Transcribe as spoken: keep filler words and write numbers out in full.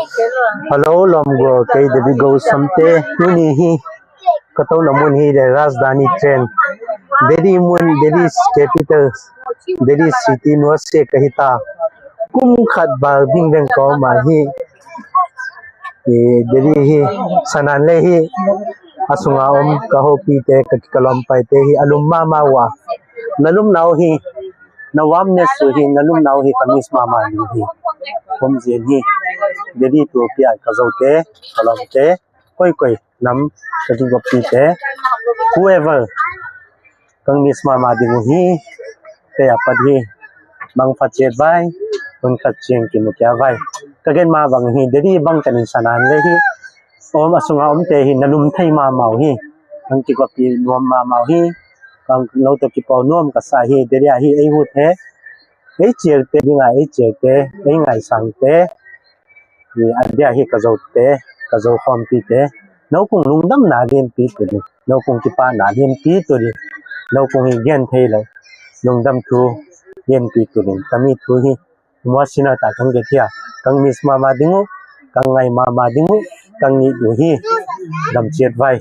Hello, lawm gual, kei David Go Samte. Tuni hi ka tona mun hi The Rajdhani Train, Delhi mun, Delhi capital, Delhi city nuasia ka hi ta. Kum khat val bing veng ka om a hi. Delhi hi sanan le hi, a sunga om ka hopite, ka kikalawmpaite hi a lum mahmah uh a, na lumna uh hi, na warmness uh hi, na lumna uh hi ka miss mahmah ding hi. Kum zin hi Delhi tu pia ka zote, ka lawmte, koikoi lam ka kigawppite, whoever, kang miss mahmah ding uh hi. Kei a pat hi bang phat ciat vai, hun khat ciang kimu kia vai. Ka gen mah bang hi, Delhi bang kan in sanan le hi, om a sunga omte hi na lum thei mahmah uh hi. Kang kigawppi nuam mahmah uh hi. Kang lo to kipau nuam ka sa hi. Delhi a hi ei hute, ei ciakte dinga, ei ciakte, ei ngaisangte, a dia hi ka zote, ka zo khawmpite, no kung lungdamna lianpi tu ding, no kung kipahna lianpi tu ding, no kung hi gen thei lo lungdam thu lianpi tu ding, ka mi thu hi. Mua sina ta kang ke thia, kang miss mahmah ding uh, kang ngai mahmah ding uh, kang ngi uh hi. Dam ciat vai.